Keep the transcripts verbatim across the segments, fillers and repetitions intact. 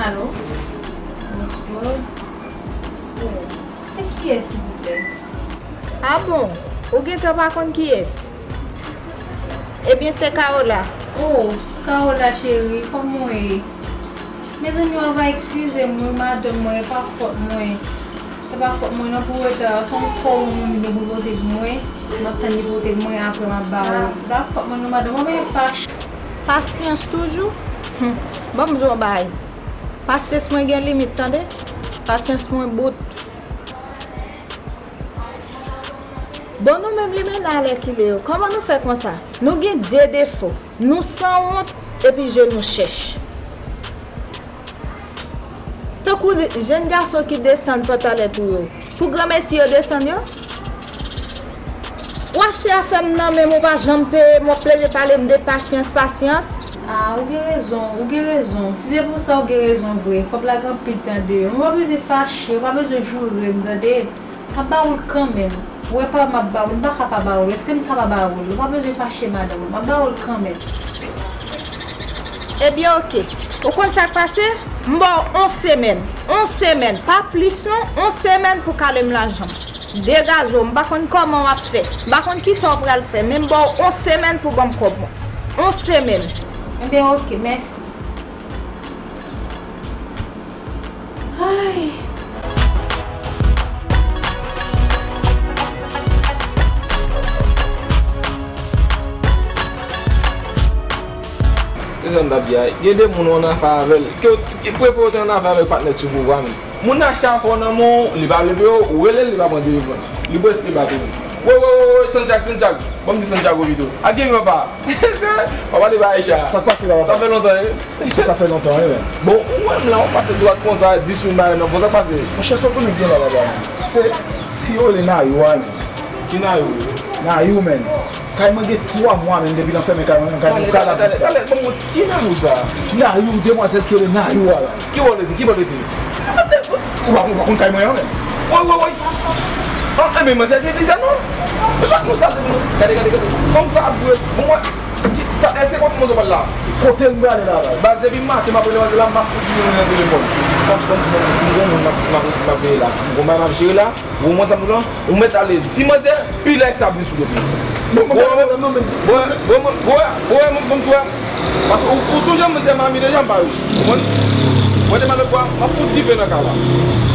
Alo? Bonswa. Oh, se kiyès, silvouplè? Ah bon? Ou gentan pa konn kiyès? Ebyen, se Kaola. Oh, Kaola cheri, kòman w ye? Mezanmi, w ava eskize m, wi, madanm mwen, e pa fòt mwen. E pa fòt mwen, non, pou reta. Se yon kòb mwen li gen pou l pote pou mwen. M ap tann li pote pou mwen, apre m ap ba ou. E pa fòt mwen, non, madanm, mwen pa fache. Pasyans toujou? Hum, ban m di w yon bagay. Pasyans mwen gen limit, tande? Pasyans mwen bout. Bon, nou menm limena alèkile yo, kòman nou fè konsa? Nou gen de defo. Nou sanwont, epi je nou chèch. Tankou jèn gason ki desann pantalèt ou yo. Pou granmesi yo desann yo? Ou achte afè m nan men m, ou pa janm peye m, w ap plede pale m de pasyans, pasyans. Ah, ou gen rezon, ou gen rezon. Si se pou sa, ou gen rezon vre. Kòb la gen anpil tan deyò. Ou pa bezwen fache, ou pa bezwen joure m, tande? M ap ba ou l kanmenm. Ou wè pa m ap ba ou l, m pa ka pa ba ou l. Èske m ka pa ba ou l? Ou pa bezwen fache, madanm. M ap ba ou l kanmenm. Ebyen, oke. Ou konn sa k pase? M ba w on semèn. On semèn. Pa plis non. On semèn pou kale m lajan m. Degaje w. M pa konn kòman w ap fè. M pa konn kisa w pral fè. Men m ba w on semèn pou ban m kòb mwen. On semèn. Ebyen, oke. Mèsi. Ay. Se sa m t ap di a. Gen de moun ou annafè avè l. Ke w, prefere w te annafè avèk patnè ti pouvwa menm. Moun nan achte afè w nan men w, li pa vle peye w, ou rele l, li pa pran telefòn. Li prèske pa peye w. Woy, woy, woy, woy, Santiago, Santiago. Ban m di Santiago pito. Ak gen papa. Papa li pa Aisha. Sa k pase la, papa? Sa fè lontan, wi. Sa, sa fè lontan, wi, men. Bon, ou wè m la, ou pase dwat konsa, dis mil bagay nan fon, sa k pase? Monchè, sa w konnen k gen la, papa? Se fi yo rele Nayou a, men. Ki Nayou? Nayou, men. Kay mwen gen twa mwa, men, depi l anfèmen kay mwen, men, kay mwen, kay la. Talè, talè, talè, ban m wè, ki Nayou sa? Nayou, demwazèl ki rele Nayou a la. Ki bò l rete? Ki bò l rete? Ou pa, ou pa konn kay mwen an, men. Woy, woy, woy. An, an, men manzè gen plizyè non. E pa konsa, gade, gade, gade. Fanm sa ap jwe. Bon, mwen, ki, ta, èske kote manzè pral la? Kote m prale la, baz? Baz, depi maten, m ap rele manzè la, m ap fout di nan telefòn. Fanm, fanm, fanm, m gon moun m ap, m ap, m ap veye la. M gon bagay m ap jere la. Ou konprann sa m di w lan? Ou mèt ale di manzè, pi lè sa ap vin sou do m. Non, non, non, non, non, non. Wè, wè, wè, wè, wè, mwen, mwen, wè. Paske ou, ou sonje mwen te mami deja, m pa rich. Ou konprann? Mwen te mami kwa, m ap fout dife nan kay la.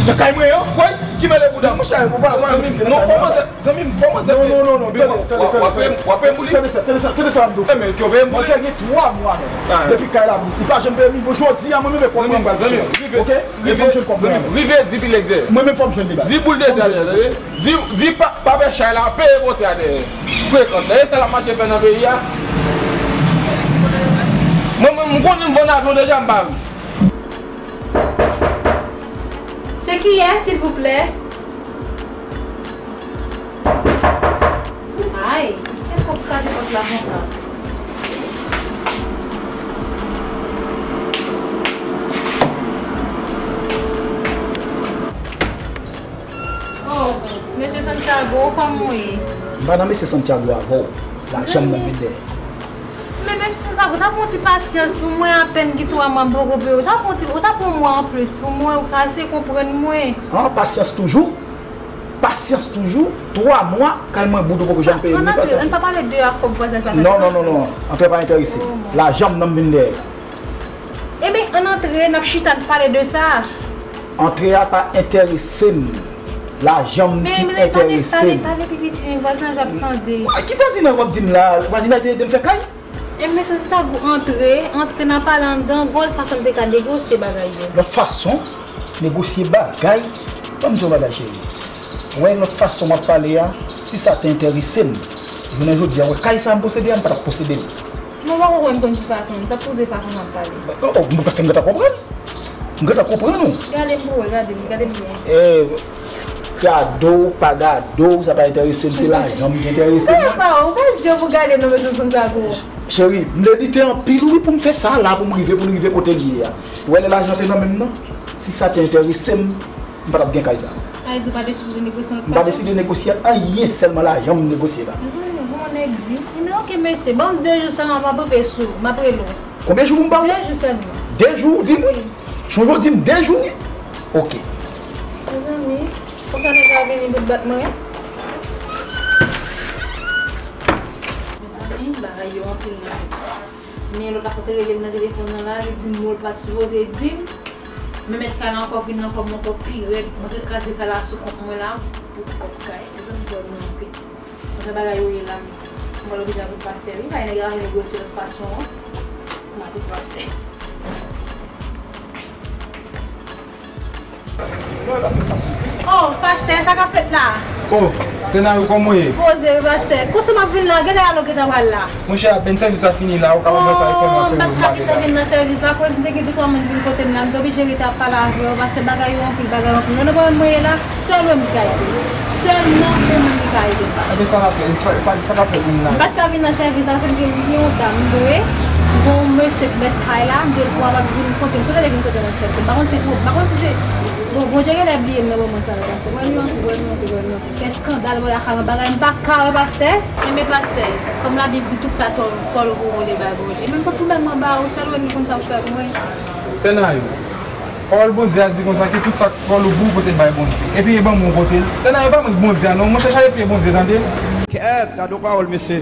Nan kay mwen an? Wè, ki mele bouda. Monchè, ou pa, ou pa, non, fò manzè, zanmi m, fò manzè. Non, non, non, non, tande, tande, tande, tande. W ap peye m pou li? Tande sa, tande sa, tande sa m di w. E men, yo peye m pou li? Manzè gen twa mwa, men. Depi kay la, li pa janm peye m, jodi a, mwen menm, e kòb mwen m pral sou. Oke? Rive, rive, rive di pi lèk zè. Mwen menm fò m jwenn li, baz. Di boul de zè a dèyè, tande. Di, di pa, pa fè chay la, peye motè a dèyè. Frekan, dèyè sa l ap mache fè nan peyi a. Mwen, mwen, m konnen m vann avyon deja, m pa rich. Se kiyès, silvouplè? Ay, se kòb kraze pòt la konsa. Oh, mesye Santiago, kòman w ye? M pa nan mesye Santiago avè w. Lajan m nan vin dèyè. Men mesye Santiago, ta pran yon ti pasyans pou mwen, apèn gen twa mwa m poko peye w. Ta pran yon ti, ou ta pran yon mwa anplis pou mwen, ou ka eseye konprann mwen. Ah, pasyans toujou? Pasyans toujou, twa mwa, kay mwen bout ou poko janm peye m, pasyans. Ann antre, ann pa pale de afè vwazin sa. Non, non, non, non, antre pa enterese. Lajan m nan m vin dèyè. Ebyen, ann antre, n ap chita, n pale de sa. Antre a pa enterese m. Lajan m ki enterese m. Men, men, pale, pale, pale pi piti, men vwazinaj ap tande. Ki vwazinaj w ap di m la? Vwazinaj te ede m fè kay? E mesye Santiago antre, antre nan pale anndan, gòl fason m te ka negosye bagay yo. Lòt fason, negosye bagay, ban m di yon bagay cheri. Wè lòt fason m ap pale a, si sa te enterese m, jounen jodi a, wè kay sa a m posede a, m pa t ap posede l. Mwen pa konprann konn ki fason, m t ap poze fason m ap pale. Oh, oh, mwen panse m gentan konprann. M gentan konprann ou. Gade m pou wè, gade m, gade m byen. Eh, gade w, pa gade w, sa pa enterese m, se lajan m ki enterese m. Sa pa ou, pa zye pou gade non, mesye Santiago. Cheri, m te lite anpil wi pou m fè sa la, pou m rive, pou n rive kote l ye a. Ou wè lè lajan te nan men m nan, si sa te enterese m, m pa t ap gen kay sa. Sa vle di ou pa deside negosye anlè kay sa? M pa deside negosye anyen, sèlman lajan m negosye la. Mezanmi, bon nèg di. Ebyen, oke, mesye, ban m de jou sèlman, m ap rive sou ou, m ap rele w. Konbyen jou pou m ba ou? De jou sèlman. De jou, ou di m? Wi. Yon jou di m de jou wi. Ok. Mezanmi, konsa nèg la vini bout bat mwen. Mezanmi, bagay yo anpil nan tèt. Men lòt la sot rele m nan telefòn nan la, li di m mo l pa t sipoze di m. Men mèt kay la ankò vin ankò, mwen ankò pi rèd. Mwen te kraze kay la sou kont mwen la, pou kòb kay. Mezanmi, kòb mwen anpil. Konsa bagay yo ye la. Mwen oblije ap vin pastè wi, kay nèg la vin negosye lòt fason an. Mwen ap vin pastè. Oh, pastè, sa k ap fèt la? Oh, Senayou, kòman w ye? Poze wi, pastè. Kote m ap vin la? Genlè alò gentan pral la. Monchè, apèn sèvis la fini la, ou kapab wè sa, oh, m pa t ka gentan vin nan sèvis la, akoz m te gen de twa moun vin kote m la, m te oblije rete ap pale avè yo, pastè, bagay yo anpil, bagay yo anpil. Ou nan pwoblèm mwen ye la, sèl ou menm ki ka ede m. Sèlman ou menm ki ka ede m, pastè. Ebyen, sa n ap fè, sa, sa, sa n ap fè moun la? M pa t ka vin nan sèvis la, se m te gen yon dam, m dwe, gon mesye k mèt kay la, m dwe pou w ap vin kote m. Kote l vin kote m nan sèvis? M pa konn si pou, m pa konn si se, bon, Bondye genlè bliye m nan moman sa yo, pastè. Wè nou anpil, wè nou anpil, wè nou anpil. Fè eskandal, wè lakay mwen, bagay m pa ka wè, pastè. Enben, pastè, kòm Labib di tout sa kò l pou pote bay Bondye. Men m pa t pou bay mwen ba ou, sèl ou menm ki konn sa pou fè pou mwen. Senayou, pawòl Bondye a di konsa ke tout sa kò l ou pou pote bay Bondye. Epi e ban mwen pote l. Senayou, e pa mwen k Bondye a non, mwen chèche ale pye Bondye, tande. Kèt, gade yon pawòl, mesye.